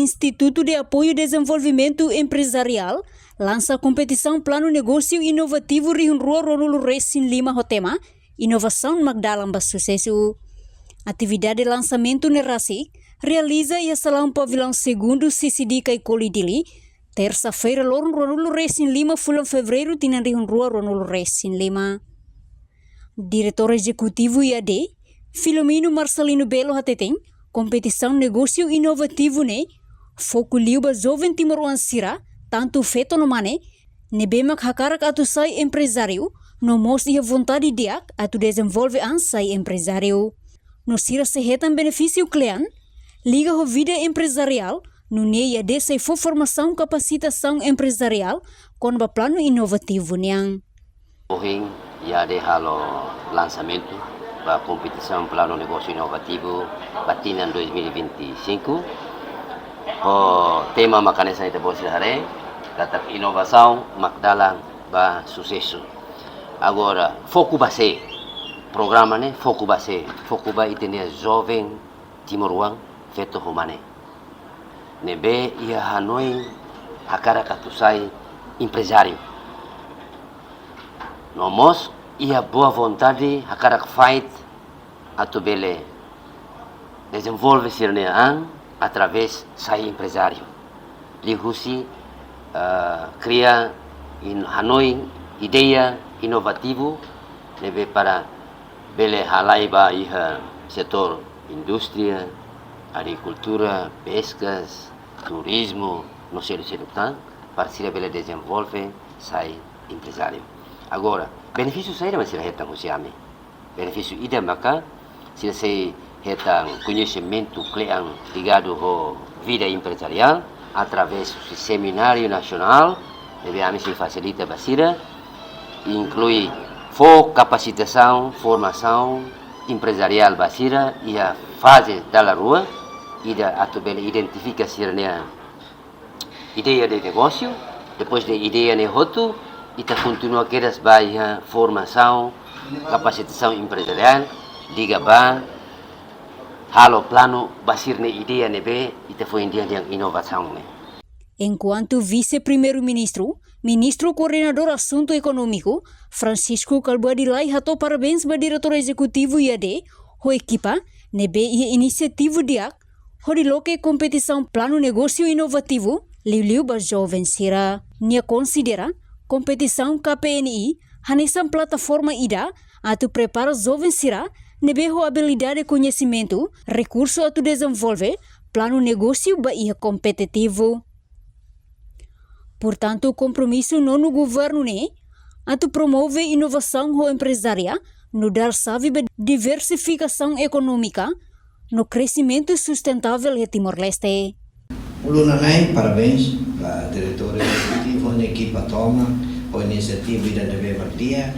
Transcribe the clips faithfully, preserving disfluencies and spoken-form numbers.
Instituto de Apoio Desenvolvimento Empresarial lansa kompetisaun planu negósiu inovativu rihun rua ruanulu resin lima ho tema Inovasaun mak dalan ba susesu. Atividade lansamentu ne'e rasik realiza iha salaun pavilaun segundu C C D Caicoli Dili, tersa-feira loron ruanulu resin lima fulan fevereiru tinan rihun rua ruanulu resin lima. Diretór Ezekutivu I A D, Filomeno Marcelino Belo hateten, kompetisaun negósiu inovativu ne'e foku liu ba joven timoroan sira, tantu feto no mane, ne'ebé mak hakarak atu sai emprezáriu, no mós iha vontade di'ak atu dezenvolve an sai emprezáriu. No sira sei hetan benefísiu kle'an liga ho vida empresariál, nune'e I A D sei fó formasaun kapasitasaun empresariál kona-ba planu inovativu nian. Ohin I A D halo lansamentu ba kompetisaun planu negósiu inovativu ba tinan dois mil e vinte e cinco. Ho tema mak hanesan ita-boot sira haree, katak inovasaun mak dalan ba susesu. Agora, foku ba sé, programa ne'e foku ba sé, foku ba ita-nia joven timoroan, feto ho mane, ne'ebé iha hanoin hakarak atu sai emprezáriu. No mós iha boa vontade hakarak fight atu bele dezenvolve sira-nia an através sai emprezáriu. Liuhusi, eh, kria in-, hanoin ideia inovativu ne'ebé para bele halai ba iha setór indústria, agrikultura, peskas, turizmu, no seluk-seluk tan, para sira bele dezenvolve sai emprezáriu. Agora, benefísiu saida mak sira hetan husi ami? Benefísiu ida maka sira sei hetan koñesimentu kle'an ligadu ho vida empresariál através husi semináriu nasionál, ne'ebé ami sei fasilita ba sira, inklui fó kapasitasaun, formasaun empresariál ba sira iha faze dala rua, ida atu bele identifika sira-nia ideia de negósiu, depois de ideia ne'e hotu, ita kontinua kedas ba iha formasaun, kapasitasaun empresariál, liga ba halo planu ba sira-nia ideia ne'ebé ita foin dehan inovasaun ne'e. Enkuantu Vise-Primeiru-Ministru, Ministru Koordenadór Asuntu Ekonómiku, Francisco Kalbuadi Lay hato'o parabéns ba Diretór Ezekutivu I A D ho ekipa ne'ebé iha inisiativa di'ak hodi loke kompetisaun planu negósiu inovativu liuliu ba joven sira. Nia konsidera kompetisaun K P N I hanesan plataforma ida atu prepara joven sira ne'ebé ho abilidade, koñesimentu, rekursu atu dezenvolve planu negósiu ba iha kompetitivu. Portantu, kompromisu nonu governu ne'e atu promove inovasaun ho emprezária, no dada xave ba diversifikasaun ekonómika no kresimentu sustentável iha Timor-Leste. Uluk nanain, parabéns ba Diretór Ezekutivu ho nia ekipa tomak ho inisiativa ida ne'ebé mak di'ak.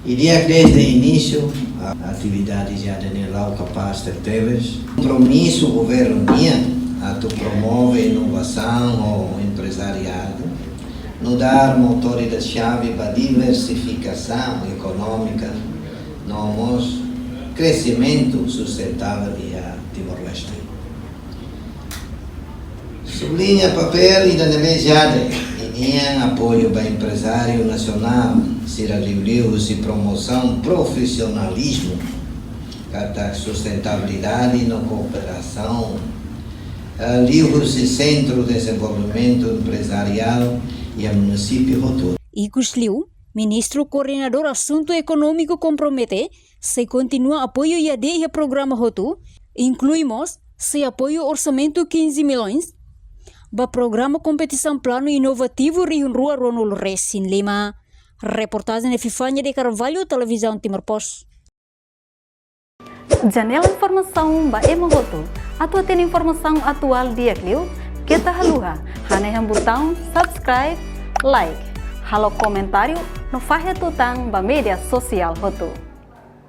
I di'ak dezde inísiu, a-, atividade I A D ne'e la'o kapás tebetebes. Kompromisu governu nian atu promove inovasaun ho empresariadu, no dada motór ida xave ba diversifikasaun ekonómika, no mós kresimentu sustentável iha Timor-Leste. Subliña papél ida ne'ebé I A D nian, apoiu ba emprezáriu nasionál sira liuliu husi promosaun profisionalizmu, katak sustentabilidade no kooperasaun, eh, liuhusi Sentru Dezenvolvimentu Empresariál iha munisípiu hotu. Ikusliu, Ministru Koordenadór Asuntu Ekonómiku kompromete sei kontinua apoiu I A D iha programa hotu, inklui mós sei apoiu orsamentu quinze milhões ba programa kompetisaun planu inovativu rihun rua ruanulu resin lima. Reportajen Epifania de Carvalho, Televizaun Timor Post. Janela informasaun ba ema hotu. Atu hatene informasaun atuál di'ak liu, keta haluha hanehan butaun subscribe, like, halo komentáriu no fahe tutan ba média sosiál hotu.